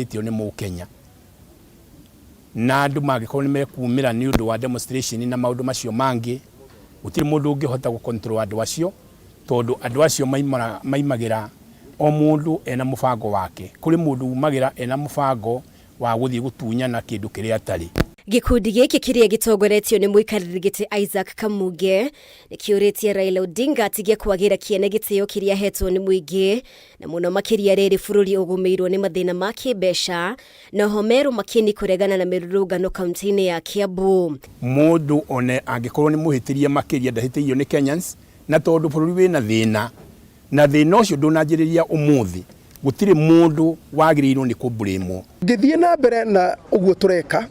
Ĩtio nĩ Mũkenya na andũ mangĩkorwo nĩ mekumĩra nĩ ũndũ wa demonstration na maũndũ macio mangĩ, gũtirĩ mũndũ ũngĩhota gũ control andũ acio tondũ andũ acio maimagĩra o mũndũ ena mũbango wake. Kũrĩ mũndũ umagĩra ena mũbango wa gũthiĩ gũtunyana kĩndũ kĩrĩa atarĩ. Gĩkundi gĩkĩ kĩrĩa gĩtongoretio nĩ mũikarĩri gĩtĩ Isaac Kamunge nĩ kĩũrĩtie Raila Odinga atige kwagĩra kĩene gĩtĩo kĩrĩa ahetwo nĩ mũingĩ na mũno makĩria rĩrĩ bũrũri ũgũmĩirwo nĩ mathĩna ma kĩmbeca na oho merũ makĩni kũregana na mĩrũrũngano kaunti-inĩ ya Kiambu. Mũndũ one angĩkorwo nĩ mũhĩtĩrie makĩria ndahĩtĩirio nĩ Kenyans na tondũ bũrũri wĩna thĩna na thĩna ũcio ndũnanjĩrĩria ũmũthĩ gũtirĩ mũndũ wagĩrĩirwo nĩ kũ blame. Ngĩthiĩ na mbere na ũguo tũreka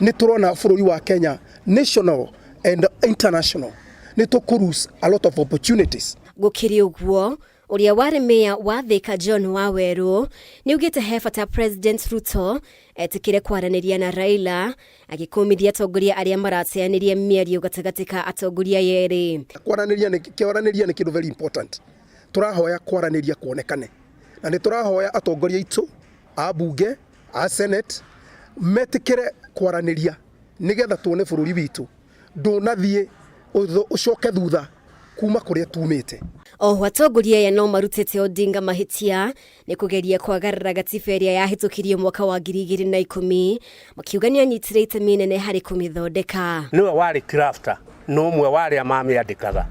nĩ tũrona bũrũri wa Kenya national and international nĩ tũkũ lose a lot of opportunities. Gũkĩrĩ ũguo, ũrĩa warĩ meya wa Thika John Wawerũ nĩaugĩte he bata President Ruto etĩkĩre kwaranĩria na Raila agĩkũmithia atongoria arĩa marateanĩria mĩario gatagatĩ ka atongoria aya erĩ. Kwaranĩria nĩ kĩndũ very important. Tũrahoya kwaranĩria kuonekane na nĩ tũrahoya atongoria aitũ a bunge a senate metĩkĩre kwaranĩria nĩgetha tuone bũrũri witũ ndũnathiĩ ũcoke thutha kuma kũrĩa tumĩte. Oho atongoria aya no marutĩte Odinga mahĩtia nĩ kũgeria kwagarara gatiba ĩrĩa yahĩtũkirio mwaka wa 2010 makiuga nĩ anyitire itemi inene harĩ kũmĩthondeka. Nĩwe warĩ crafter na ũmwe wa arĩa mamĩandĩkaga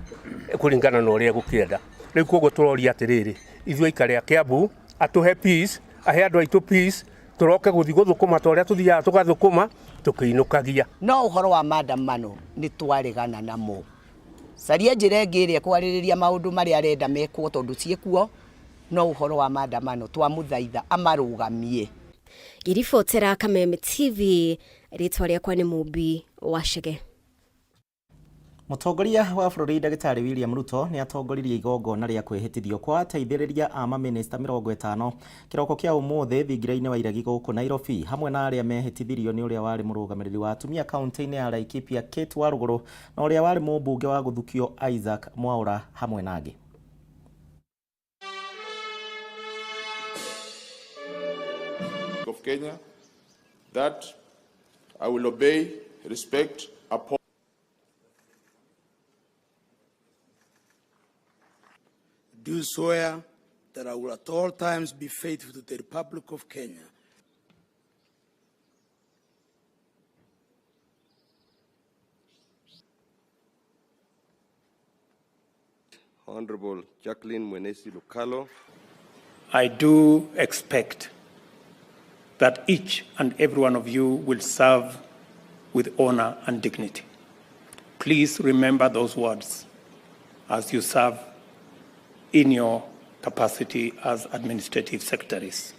kũringana na ũrĩa egũkĩenda. Rĩu koguo tũroria atĩrĩrĩ, ithuĩ aikari a Kiambu atũhe peace, ahe andũ aitũ peace, tũroke gũthiĩ gũthũkũma ta ũrĩa tũthiaga tũgathũkũma tũkĩinũkagia. No ũhoro wa maandamano nĩ twaregana namo. Caria njĩra ĩngĩ ĩrĩa ĩkwarĩrĩria maũndũ marĩa arenda mekwo tondũ ciĩkuo, no ũhoro wa maandamano twamũthaitha amarũgamie. Ngĩribotera Kameme TV, rĩtwa rĩakwa nĩ Mũmbi wa Chege. Mũtongoria wa bũrũri Ndagĩtarĩ William Ruto nĩ atongoririe igongona rĩa kwĩhĩtithio kwa ateithĩrĩria a mamĩnĩsta 50 kĩroko kĩa ũmũthĩ thingira-inĩ wa Iregi gũkũ Nairobi hamwe na arĩa mehĩtithirio nĩ ũrĩa warĩ mũrũgamĩrĩri wa atumia kaunti-inĩ ya Laikipia Kate Warũgũrũ na ũrĩa warĩ mũmbunge wa gũthukio Isaac Mwaura hamwe na angĩ. Of Kenya that I will obey, respect, uphold. Do swear that I will at all times be faithful to the Republic of Kenya. Honorable Jacqueline Mwenesi Lukalo. I do expect that each and every one of you will serve with honor and dignity. Please remember those words as you serve in your capacity as administrative secretaries.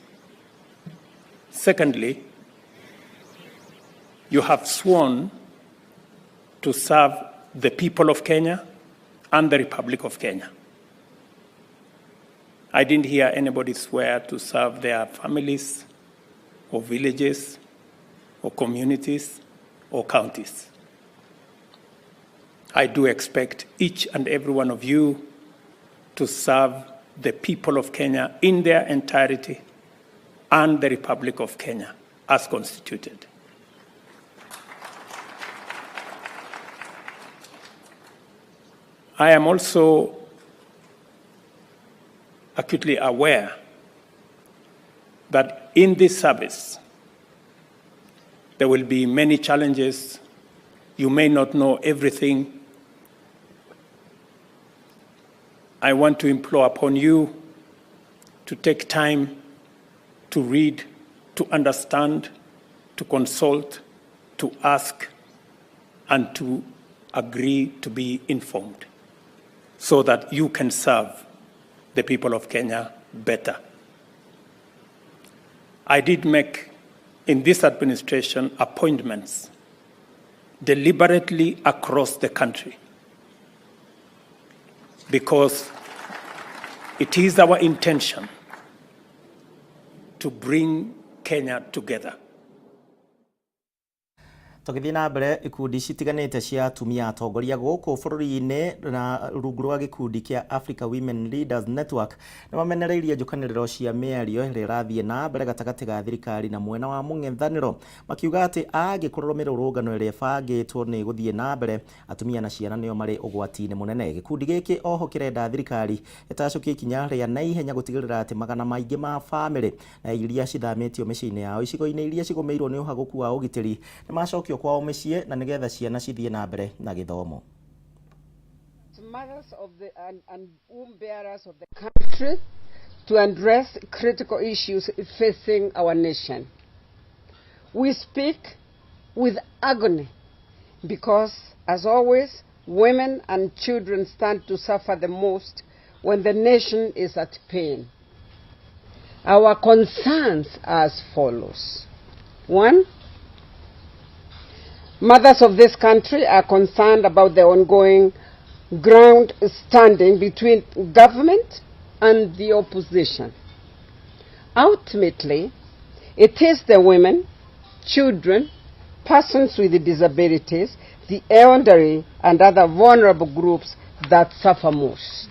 Secondly, you have sworn to serve the people of Kenya and the Republic of Kenya. I didn't hear anybody swear to serve their families or villages or communities or counties. I do expect each and every one of you to serve the people of Kenya in their entirety and the Republic of Kenya as constituted. I am also acutely aware that in this service, there will be many challenges. You may not know everything. I want to implore upon you to take time to read, to understand, to consult, to ask, and to agree to be informed so that you can serve the people of Kenya better. I did make in this administration appointments deliberately across the country because it is our intention to bring Kenya together. Tũgĩthiĩ na mbere, ikundi citiganĩte cia atumia atongoria gũkũ bũrũri-inĩ na rungu rwa gĩkundi kĩa Africa Women Leaders Network nĩ mamenereirie njũkanĩrĩro cia mĩario ĩrĩa ĩrathiĩ na mbere gatagatĩ ga thirikari na mwena wa mũng'ethanĩro, makiuga atĩ angĩkorwo mĩrũrũngano ĩrĩa ĩbangĩtwo nĩ ĩgũthiĩ na mbere, atumia na ciana nĩo marĩ ũgwati-inĩ mũnene. Gĩkundi gĩkĩ oho kĩrenda thirikari ĩtacũkie ikinya rĩa naihenya gũtigĩrĩra atĩ magana maingĩ ma bamĩrĩ na iria cithamĩtio mĩciĩ-inĩ yao icigo-inĩ iria cigũmĩirwo nĩ ũhagũku wa ũgitĩri nĩ macokio kwao mĩciĩ na nĩgetha ciana cithiĩ na mbere na gĩthomo. Mothers of the and womb bearers of the country to address critical issues facing our nation. We speak with agony because, as always, women and children stand to suffer the most when the nation is at pain. Our concerns are as follows. 1, mothers of this country are concerned about the ongoing ground standing between government and the opposition. Ultimately, it is the women, children, persons with disabilities, the elderly, and other vulnerable groups that suffer most.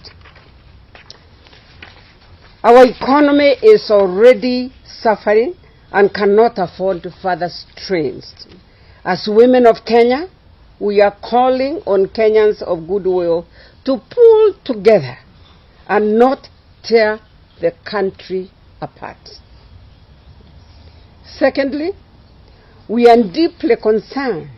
Our economy is already suffering and cannot afford further strains. As women of Kenya, we are calling on Kenyans of goodwill to pull together and not tear the country apart. Secondly, we are deeply concerned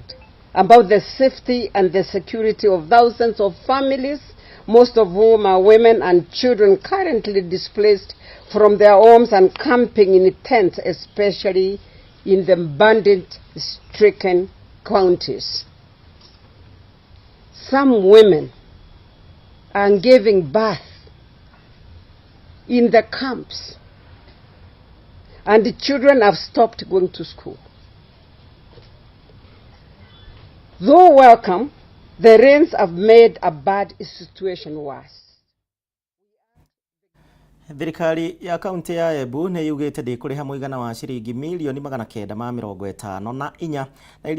about the safety and the security of thousands of families, most of whom are women and children currently displaced from their homes and camping in tents, especially in the bandit-stricken counties. Some women are giving birth in the camps, and the children have stopped going to school. Though welcome, the rains have made a bad situation worse. Thirikari ya kaunti ya Embu nĩ yugĩte ndĩkũrĩha mũigana wa ciringi mirioni 954 na iria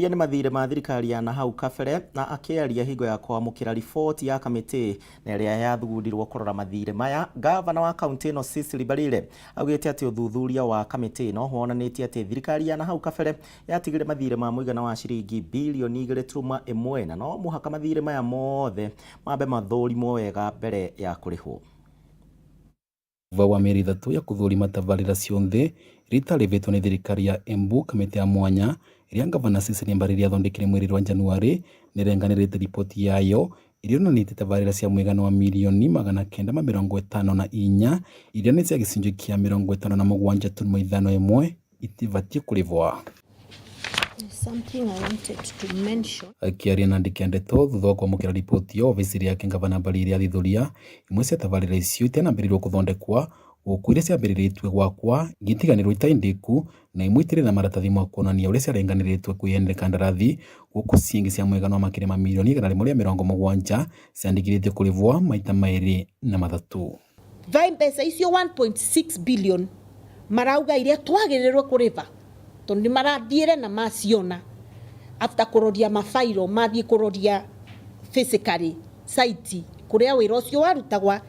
nĩ mathirĩ ma thirikari ya nahau kabere. Na akĩaria hingo ya kwamũkĩra riboti ya kamĩtĩ na ĩrĩa yathugundirwo kũrora mathirĩ maya, gavana wa kaunti ĩno Cecily Mbarire augĩte atĩ ũthuthuria wa kamĩtĩ ĩno wonanĩtie atĩ thirikari ya nahau kabere yatigire mathirĩ ma mũigana wa ciringi birioni 2.1 na no mũhaka mathirĩ maya mothe mambe mathũrimwo wega mbere ya kũrĩhwo. Thutha wa mĩeri 3 ya kũthũrima tabarĩra cionthe iria itarĩhĩtwo nĩ thirikari ya Embu, kamĩtĩ ya mwanya ĩrĩa ngavana Cecily Mbarire athondekire mweri wa Januarĩ nĩrenganĩrĩte riboti yayo ĩrĩa yonanĩtie tabarĩra cia mũigana wa mirioni 954 iria nĩ cia gĩcunjĩ kĩa 57.51 itibatiĩ kũrĩhwo. Akĩaria na andĩki a ndeto thutha wa kwamũkĩra riboti ĩyo obici yake, ngavana Mbarire athithuria imwe cia tabarĩra icio itianambĩrĩirio kũthondekwa gũkũ iria ciambĩrĩrĩtue gwakwa igĩtiganĩrwo itarĩ ndĩku na imwe itirĩ na maratathi ma kuonania ũrĩa ciarenganĩrĩtwe kwĩ kandarathi, gũkũ ciingĩ cia mũigana wa makĩria ma mirioni 170 ciandĩkithĩtio kũrĩhwo maita 2 na 3. Vai mbeca icio 1.6 billion marauga iria twagĩrĩrwo kũrĩha tondũ nĩ marathiĩre na maciona after kũroria mabairo, mathiĩ kũroria physically site kũrĩa wĩra ũcio warutagwa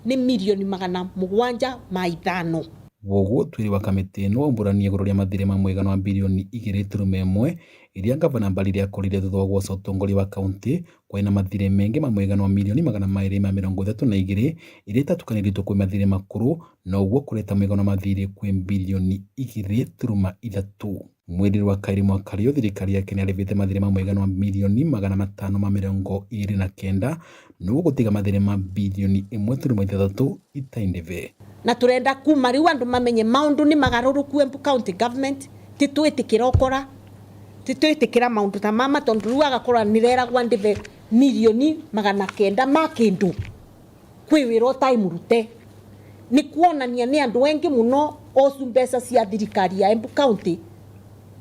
nĩ mirioni 705. Woguo ũtuĩria wa kamĩtĩ ĩno waumbũrania igũrũ rĩa mathirĩ ma mũigana wa birioni 2.1 iria ngavana Mbarire akorire thutha wa gwoca ũtongoria wa kaunti kwarĩ na mathirĩ mengĩ ma mũigana wa mirioni 232 iria itatukanĩrĩtwo kwĩ mathirĩ makũrũ na ũguo kũreta mũigana wa mathirĩ kwĩ birioni 2.3. Mweri wa kaĩrĩ mwaka ũyũ thirikari ya Kenya yarĩhĩte mathirĩ ma mũigana wa mirioni 529 nĩguo gũtiga mathirĩ ma birioni 1.6 itaindĩve. Na turenda kuma riu andu mamenye maundu ni magaruruku Embu County Government, ti twitikira ukora, ti twitikira maundu ta mama tondu riu agakorwa nireragwa ndive mirioni 900 ma kindu kwi wira utai murute. Ni kuonania ni andu engi muno ocu mbeca cia thirikari ya Embu County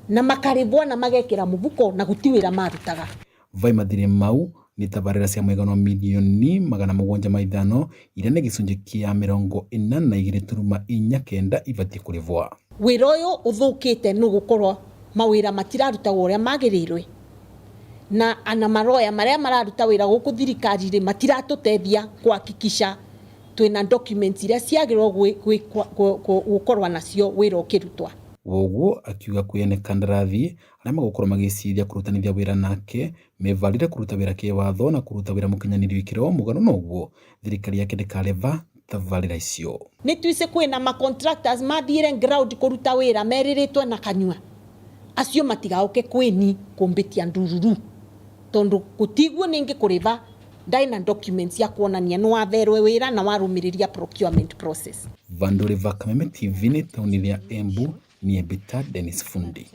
na makaribwo na magekira mubuko na guti wira marutaga. Vai mathirĩ mau nĩ tabarĩra cia mũigana wa mirioni 705 iria nĩ gĩcunjĩ kĩa 42.49 ibatiĩ kũrĩhwo. Wĩra ũyũ ũthũkĩte nĩ gũkorwo mawĩra matirarutagwo ũrĩa magĩrĩirwe. Na ana maroya maria mararuta wira guku thirikari ri matiratutethia kuhakikisha twina documents iria ciagirwo gukorwa nacio wira ukirutwa. Woguo akiuga kwĩ kandarathi arĩa magũkorwo magĩciria kũrutanithia wĩra nake mevarĩre kũruta wĩra kĩwatho na kũruta wĩra mũkinyanĩru ikĩro mũgarũ na ũguo thirikari yake ndĩkareva tabarĩra icio. Nĩ twise kwĩna ma contractors mathiire ground kũruta wĩra merĩrĩtwe na kanyua acio matigauke kwĩni kũmbĩtia ndururu tondu gutiguo ningi kuriva ndaina documents ya kuonania ni watherwe wira na warumiriria procurement process. Vandũ Kameme TV nĩ taũni ya Embu niĩ Dennis Fundi.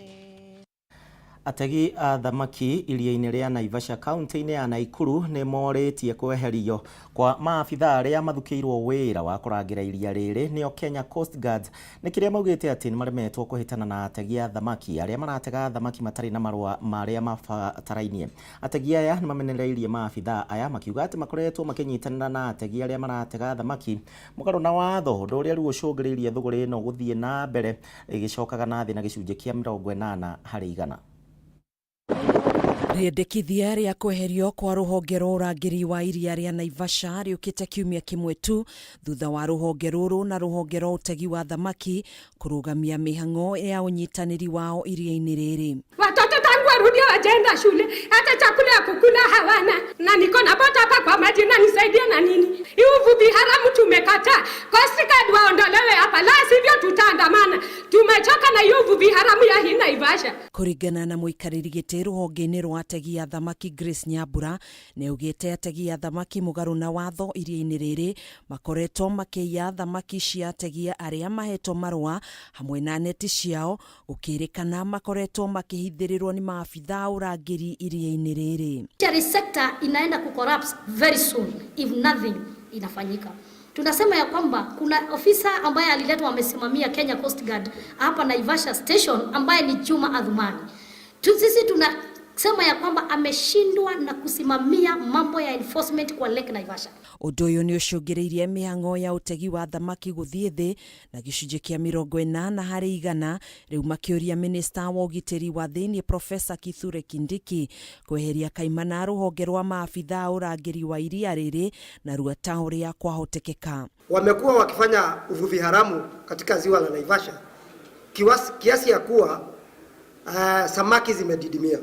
Ategi a thamaki iria-inĩ rĩa Naivasha kaunti-inĩ ya Naikuru nĩ morĩtie kweherio kwa maabithaa arĩa mathukĩirwo wĩra wa kũrangĩra iria rĩrĩ nĩo Kenya Coast Guards nĩ kĩrĩa maugĩte atĩ nĩ maremetwo kũhĩtana na ategi a thamaki arĩa maratega thamaki matarĩ na marũa marĩa mabatarainie. Ategi aya nĩ mamenereirie maabithaa aya makiuga atĩ makoretwo makĩnyitanĩra na ategi arĩa maratega thamaki mũgarũ na watho ũndũ ũrĩa rĩu ũcũngĩrĩirie thũgũrĩ ĩno gũthiĩ na mbere ĩgĩcokaga na thĩ na gĩcunjĩ kĩa 80%. Rĩendekithia rĩa kweherio kwa rũhonge rwa ũrangĩri wa iria rĩa Naivasha rĩũkĩte kiumia kĩmwe tu thutha wa rũhonge rũrũ na rũhonge rwa ũtegi wa thamaki kũrũgamia mĩhang'o ya ũnyitanĩri wao iria-inĩ rĩrĩ. Watoto tangu warudi wajaenda shule, hata chakula ya kukula hawana, na niko na bota hapa kwa maji na nisaidia na nini? Hii uvuvi haramu tumekataa. Coast Guard waondolewe hapa, la sivyo tutaandamana. Tumechoka na hiyo uvuvi haramu ya hii Naivasha. Kũringana na mũikarĩri gĩtĩ rũhonge-inĩ rwa ategi a thamaki Grace Nyambura nĩ augĩte ategi a thamaki mũgarũ na watho iria-inĩ rĩrĩ makoretwo makĩiya thamaki cia ategi arĩa mahetwo marũa hamwe na neti ciao gũkĩrĩkana makoretwo makĩhithĩrĩrwo nĩ maabithaa ũrangĩri iria-inĩ rĩrĩ. Fisheries sector inaenda ku collapse very soon if nothing inafanyika. Tunasema ya kwamba kuna ofisa ambaye aliletwa amesimamia Kenya Coast Guard hapa Naivasha station ambaye ni Juma Adhumani. Sisi tunasema ya kwamba ameshindwa na kusimamia mambo ya enforcement kwa Lake Naivasha. Ũndũ ũyũ nĩ ũcũngĩrĩirie mĩhang'o ya ũtegi wa thamaki gũthiĩ thĩ na gĩcunjĩ kĩa 80% rĩu makĩũria minista wa ũgitĩri wa thĩinĩ Profesa Kithure Kindiki kweheria kaimana rũhonge rwa maabithaa ũrangĩri wa iria rĩrĩ na rua ta ũrĩa kwahotekeka. Wamekuwa wakifanya uvuvi haramu katika ziwa la Naivasha kiasi ya kuwa samaki zimedidimia.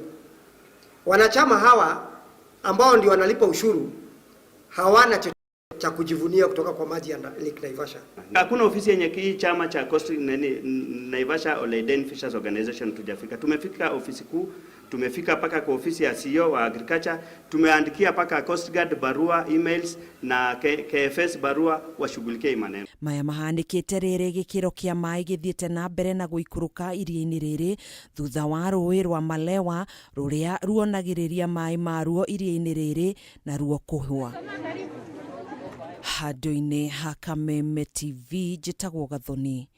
Wanachama hawa ambao ndio wanalipa ushuru hawana cha kujivunia kutoka kwa maji ya Lake Naivasha. Hakuna ofisi yenye hii chama cha Coast Naivasha Oleiden Fishers Organization tujafika. Tumefika ofisi kuu, tumefika paka kwa ofisi ya CEO wa Agriculture, tumeandikia paka Coast Guard barua, emails na KFS barua washughulikie maneno. Maya mahanĩkĩte rĩrĩ gĩkĩro kĩa maĩ gĩthiĩte na mbere na gũikũrũka iria-inĩ rĩrĩ thutha wa rũĩ rwa Malewa rũrĩa ruonagĩrĩria maĩ maruo iria-inĩ rĩrĩ na ruo kũhũa. Handũ-inĩ ha Kameme TV njĩtagwo Gathoni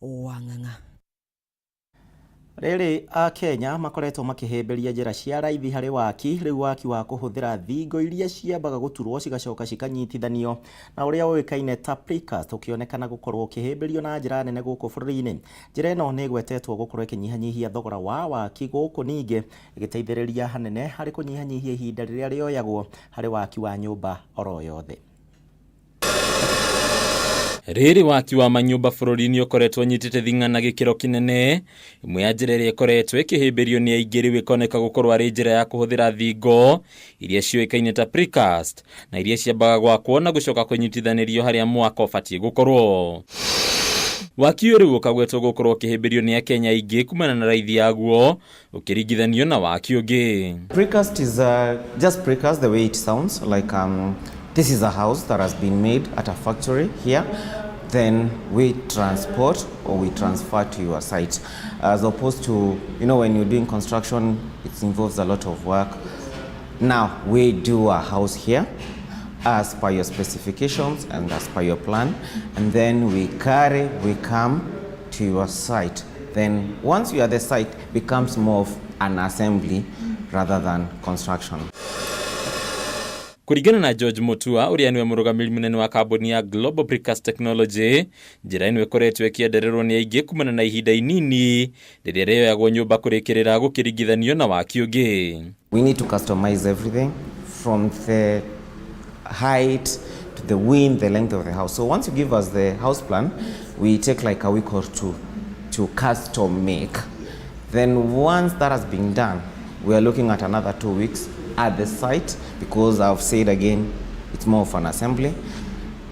wa Ng'ang'a. Rĩrĩ a Kenya makoretwo makĩhĩmbĩria njĩra cia raithi harĩ waki rĩu waki wa kũhũthĩra thingo iria ciambaga gũturwo cigacoka cikanyitithanio na ũrĩa ũĩkaine ta precast ũkĩonekana gũkorwo ũkĩhĩmbĩrio na njĩra nene gũkũ bũrũri-inĩ. Njĩra ĩno nĩ ĩgwetetwo gũkorwo ĩkĩnyihanyihia thogora wa waki gũkũ ningĩ ĩgĩteithĩrĩria hanene harĩ kũnyihanyihia ihinda rĩrĩa rĩoyagwo harĩ waki wa nyũmba oro yothe. Rĩrĩ waki wa manyũmba bũrũri-inĩ ũkoretwo ũnyitĩte thing'a na gĩkĩro kĩnene ĩmwe ya njĩra ĩrĩa ĩkoretwo ĩkĩhĩmbĩrio nĩ aingĩ rĩu ĩkoneka gũkorwo arĩ njĩra ya kũhũthĩra thingo iria ciũĩkaine ta precast na iria ciambaga gwakwo na gũcoka kũnyitithanĩrio harĩa mwako ũbatiĩ gũkorwo. Waki ũyũ rĩu ũkagwetwo gũkorwo ũkĩhĩmbĩrio nĩ Akenya aingĩ kumana na raithi yaguo ũkĩringithanio na waki ũngĩ. Precast is just precast the way it sounds like. This is a house that has been made at a factory here. Then we transport or we transfer to your site. As opposed to, you know, when you're doing construction, it involves a lot of work. Now we do a house here as per your specifications and as per your plan. And then we come to your site. Then once you are at the site, it becomes more of an assembly rather than construction. Kũringana na George Mutua ũrĩa nĩwe mũrũgamĩrĩri mũnene wa kambuni ya Global Precast Technology, njĩra ĩno ĩkoretwo ĩkĩendererwo nĩ aingĩ kumana na ihinda inini rĩrĩa rĩoyagwo nyũmba kũrĩkĩrĩra gũkĩringithanio na waki ũngĩ. We need to customize everything from the height to the width, the length of the house. So once you give us the house plan, we take like a week or two to custom make. Then once that has been done, we are looking at another 2 weeks at the site because I've said again, it's more of an assembly.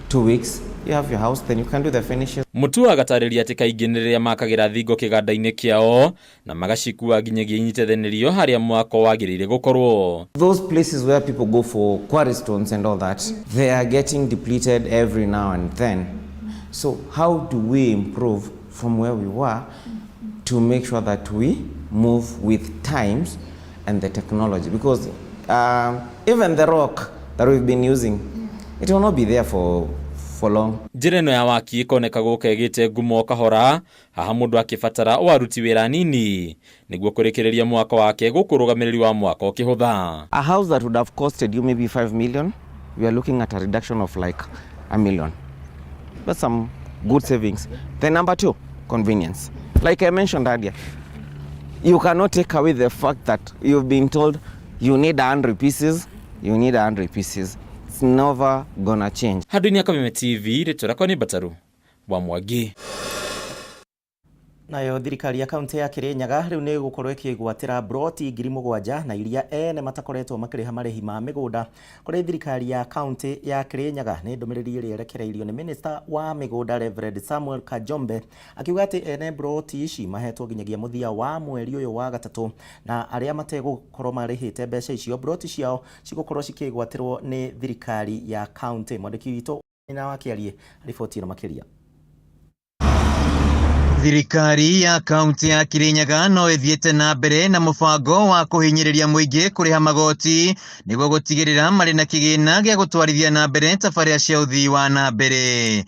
2 weeks, you have your house, then you can do the finishes. Mutua agatarĩria atĩ kaingĩ nĩ rĩrĩa makagĩra thingo kĩganda-inĩ kĩao na magacikua nginyagia inyitithanĩrio harĩa mwako wagĩrĩire gũkorwo. Those places where people go for quarry stones and all that, they are getting depleted every now and then. So how do we improve from where we were to make sure that we move with times and the technology? Because even the rock that we've been using, it will not be there for long. Njĩra ĩno ya waki ĩkoneka gũka ĩgĩte ngumo kahora, haha mũndũ akĩbatara o aruti wĩra anini nĩguo kũrĩkĩrĩria mwako wake gũkũ ũrũgamĩrĩri wa mwako ũkĩhũtha. A house that would have costed you maybe 5 million, we are looking at a reduction of like a million. That's some good savings. Then number two, convenience. Like I mentioned earlier, you cannot take away the fact that you've been told you need 100 pieces, you need 100 pieces. It's never gonna change. Handũ-inĩ ya Kameme TV, rĩtwa rĩakwa nĩ Mbataru wa Mwangi. Nayo thirikari ya kaunti ya Kirinyaga rĩu nĩ ĩgũkorwo ĩkĩgwatĩra mburoti 7,000 na iria ene matakoretwo makĩrĩha marĩhi ma mĩgũnda kũrĩ thirikari ya kaunti ya Kirinyaga. Nĩ ndũmĩrĩri ĩrĩa ĩrekereirio nĩ minista wa mĩgũnda Reverend Samuel Kajombe, akiuga atĩ ene mburoti ici mahetwo nginyagia mũthia wa mweri ũyũ wa gatatũ, na arĩa mategũkorwo marĩhĩte mbeca icio, mburoti ciao cigũkorwo cikĩgwatĩrwo nĩ thirikari ya kaunti. Mwandĩki witũ na wakĩarie riboti ĩno makĩria. Thirikari ya kaunti ya Kirinyaga no ĩthiĩte na mbere na mũbango wa kũhinyĩrĩria mũingĩ kũrĩha magoti nĩguo gũtigĩrĩra marĩ na kĩgĩna gĩa gũtwarithia na mbere tabarĩra cia ũthii wa na mbere,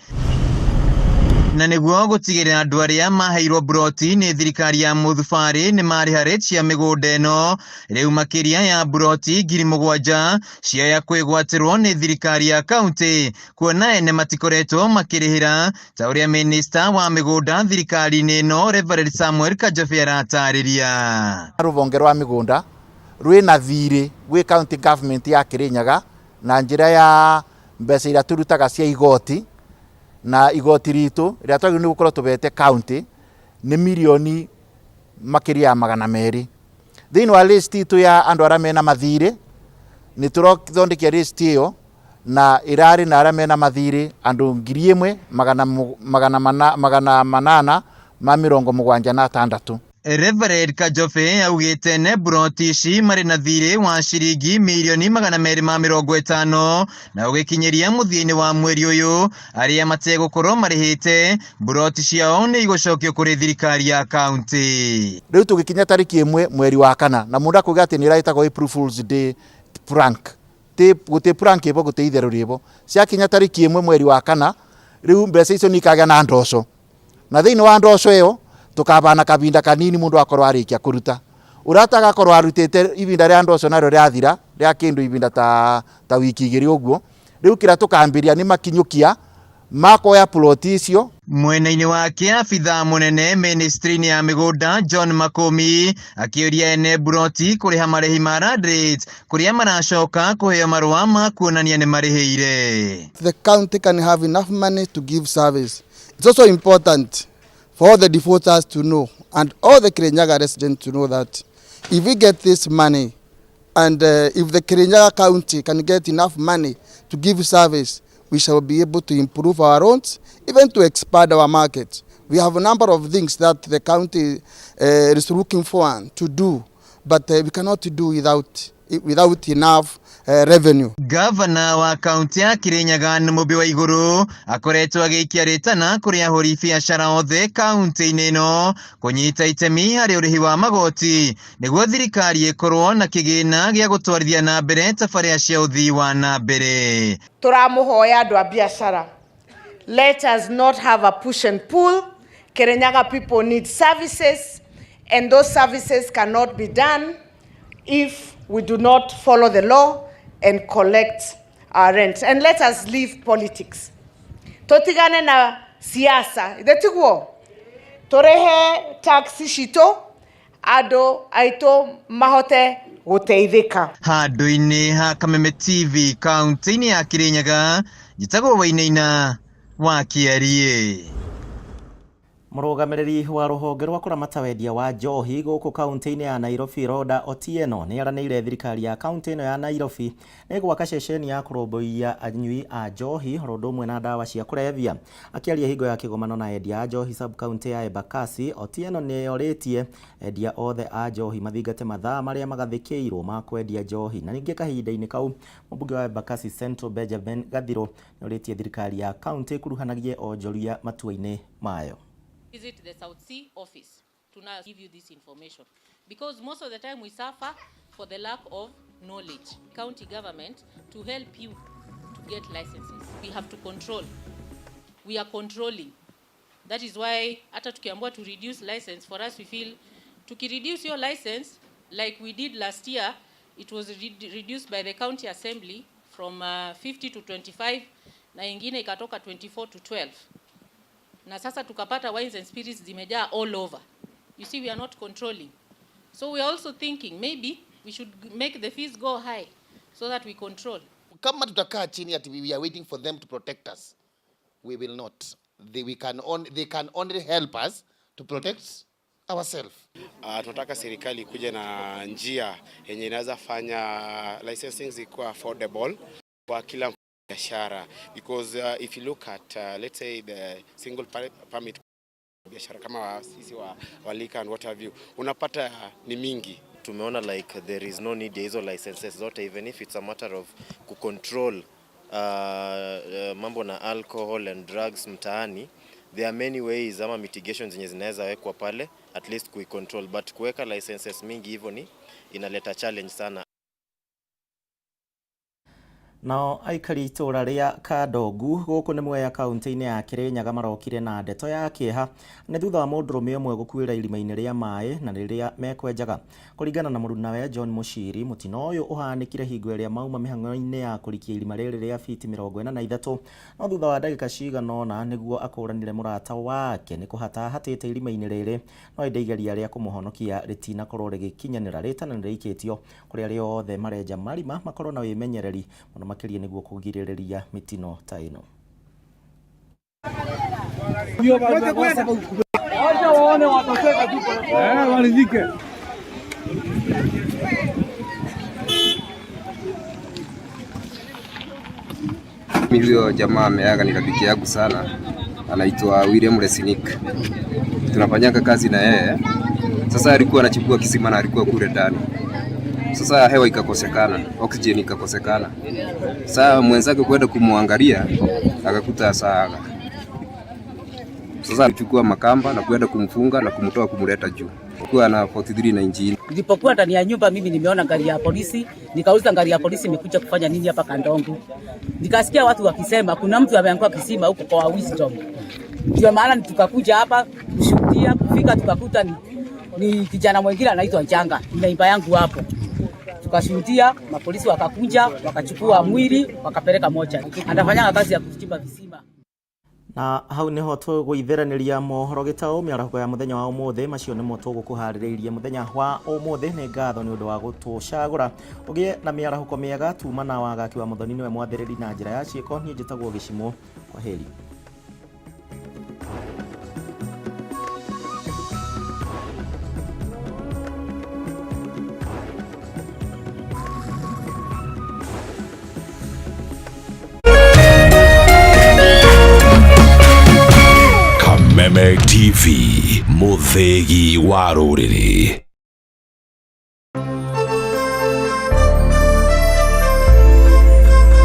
na nĩguo gũtigĩrĩra andũ arĩa maheirwo mburoti nĩ thirikari ya mũthubarĩ nĩ marĩha rate cia mĩgũnda ĩno. Rĩu makĩria ya mburoti 7,000 ciaya kwĩgwatĩrwo nĩ thirikari ya kaunti, kuona ene matikoretwo makĩrĩhĩra, ta ũrĩa minista wa mĩgũnda thirikari-inĩ ĩno Reverend Samuel Kajobe aratarĩria. Rũhonge rwa mĩgũnda rwĩna thirĩ gwĩ county government ya Kirinyaga na njĩra ya mbeca iria tũrutaga cia igoti, na igoti ritũ rĩrĩa twagĩrĩirwo nĩ gũkorwo tũbete county nĩ mirioni makĩria ya 200. Thĩinĩ wa list itũ ya andũ arĩa mena mathirĩ, nĩ tũrathondekia list ĩyo na ĩrarĩ na arĩa mena mathirĩ andũ 1876. Reverend Kajobe augĩte ne mburoti ici marĩ na thirĩ wa ciringi mirioni 250, na ũgĩkinyĩria mũthia-inĩ wa mweri ũyũ, arĩa mategũkorwo marĩhĩte mburoti ciao nĩ igũcokio kũrĩ thirikari ya kaunti. Rĩu tũgĩkinya tarĩki 1 mweri wa kana, na mũndũ akuga atĩ nĩ ĩraĩtagwo April Fools Day prank, gũtĩ prank ĩbo, gũtĩ itherũ rĩbo. Ciakinya tarĩki 1 mweri wa kana, rĩu mbeca icio nĩ ikagĩa na ndoco, na thĩinĩ wa ndoco ĩyo tukabana kabinda kanini mundu akorwo arikia kuruta uria atagakorwo arutite. Ibinda ria ndoco nario riathira ria kindu ibinda ta wiki 2 uguo, riu kiria tukambiria ni makinyukia makoya ploti icio. Mwena-inĩ wake, abithaa mũnene ministry-inĩ ya mĩgũnda John Makũmi akĩũria ene mburoti kũrĩha marĩhi ma land rates, kũrĩa maracoka kũheo marũa ma kuonania nĩ marĩhĩire. The county can have enough money to give service. It's also important for all the defaulters to know and all the Kirinyaga residents to know that if we get this money and if the Kirinyaga County can get enough money to give service, we shall be able to improve our roads, even to expand our market. We have a number of things that the county is looking for to do, but we cannot do without enough revenue. Gavana wa kaunti ya Kirinyaga Mũmbi wa Igũrũ akoretwo agĩikia rĩtana kũrĩ ahũri biacara othe kaunti-inĩ ĩno kũnyita itemi harĩ ũrĩhi wa magoti nĩguo thirikari ĩkorwo na kĩgĩna gĩa gũtwarithia na mbere tabarĩra cia ũthii wa na mbere. Tũramũhoya andũ a biacara, let us not have a push and pull. Kirinyaga people need services, and those services cannot be done if we do not follow the law. and collect our rent. And let us leave politics. Tutigane na siasa. Ithe tiguo? Turehe tax citũ, andũ aitũ mahote gũteithĩka. Handũ-inĩ ha Kameme TV kaunti-inĩ ya Kirinyaga, njĩtagwo Wainaina wa Kĩariĩ. Mũrũgamĩrĩri wa rũhonge rwa kũramata wendia wa njohi gũkũ kaunti-inĩ ya Nairobi Rhoda Otieno nĩ aranĩire thirikari ya kaunti ĩno ya Nairobi nĩ gwaka ceceni ya kũrũmbũiya anyui a njohi oro ũndũ ũmwe na ndawa cia kũrebia. Akĩaria hingo ya kĩgomano na endia a njohi sub kaunti ya Embakasi, Otieno nĩ orĩtie endia othe a njohi mathingate mathaa marĩa magathĩkĩirwo ma kwendia njohi. Na ningĩ kahinda-inĩ kau mũmbunge wa Embakasi Central Benjamin Gathiro nĩ orĩtie thirikari ya kaunti ĩkuruhanagie onjoria matua-inĩ mayo. Visit the South Sea office to now give you this information, because most of the time we suffer for the lack of knowledge. County government to help you to get licenses. We have to control. We are controlling. That is why hata tukiambiwa to reduce license, for us we feel tukireduce your license like we did last year, it was reduced by the county assembly from 50 to 25 na ingine ikatoka 24 to 12. Na sasa tukapata wines and spirits zimejaa all over. You see, we are not controlling. So we are also thinking maybe we should make the fees go high so that we control. Kama tutakaa chini ati we are waiting for them to protect us, we will not. They can only help us to protect ourselves. Tunataka serikali ikuje na njia yenye inaweza fanya licensing zikuwa affordable kwa kila biashara, because if you look at let's say the single permit biashara kama sisi wa liquor and what have you, unapata ni mingi. Tumeona like there is no need ya hizo licenses zote, even if it's a matter of kucontrol mambo na alcohol and drugs mtaani. There are many ways ama mitigations zenye zinaweza wekwa pale at least kuicontrol, but kuweka licenses mingi hivyo ni inaleta challenge sana. Nao aikari itũra rĩa Kandongu gũkũ nĩ Mwea kaunti-inĩ ya Kirinyaga marokire na ndeto ya kĩeha nĩ thutha wa mũndũrũme ũmwe gũkuĩra irima-inĩ rĩa maĩ na rĩrĩa mekwenjaga. Kũringana na mũrunawe John Mũciri, mũtino ũyũ ũhanĩkire hingo ĩrĩa mauma mĩhang'o-inĩ ya kũrikia irima rĩrĩ rĩa fiti 43, no thutha wa ndagĩka cigana ũna nĩguo akũranire mũrata wake nĩ kũhata ahatĩte irima-inĩ rĩrĩ, no ĩndĩ igeria rĩa kũmũhonokia rĩtinakorwo rĩgĩkinyanĩra. Rĩtana nĩ rĩikĩtio kũrĩ arĩa othe marenja marima makorwo na wĩmenyereri mũno makĩria nĩguo kũgirĩrĩria mĩtino ta ĩno. Mimi huyo jamaa ameaga ni rafiki yangu sana, anaitwa William Lesinik. Tunafanyanga kazi na yeye. Sasa alikuwa anachukua kisima na alikuwa kule ndani. Sasa hewa ikakosekana, oxygen ikakosekana. Sasa mwenzake kwenda kumwangalia akakuta saaga. Sasa alichukua makamba na kwenda kumfunga na kumtoa kumleta juu. Alikuwa na 43 na injini. Nilipokuwa ndani ya nyumba mimi nimeona gari ya polisi, nikauliza gari ya polisi imekuja kufanya nini hapa Kandongu. Nikasikia watu wakisema kuna mtu ameanguka kisima huko kwa Wisdom. Ndio maana tukakuja hapa kushuhudia, kufika tukakuta ni kijana mwingine anaitwa Njanga, ni yangu hapo. Tukashuhudia, mapolisi wakakuja, wakachukua mwili, wakapeleka mochari. Anafanya kazi ya kuchimba visima. Na hau niho tũgũithĩranĩria mohoro gĩtaũ mĩaraho ya mũthenya wa ũmũthĩ. Macio nĩmo tũgũkũharĩrĩirie mũthenya wa ũmũthĩ. Nĩ ngatho nĩ ũndũ wa gũtũcagũra. Ũgĩe na mĩarahũko mĩega. Tuma na Wagaki wa Mũthoni nĩwe mwathĩrĩri na njĩra ya ciĩko. Niĩ njĩtagwo Gĩcimũ. Kwa heri. Kameme TV, mũthĩgi wa rũrĩrĩ.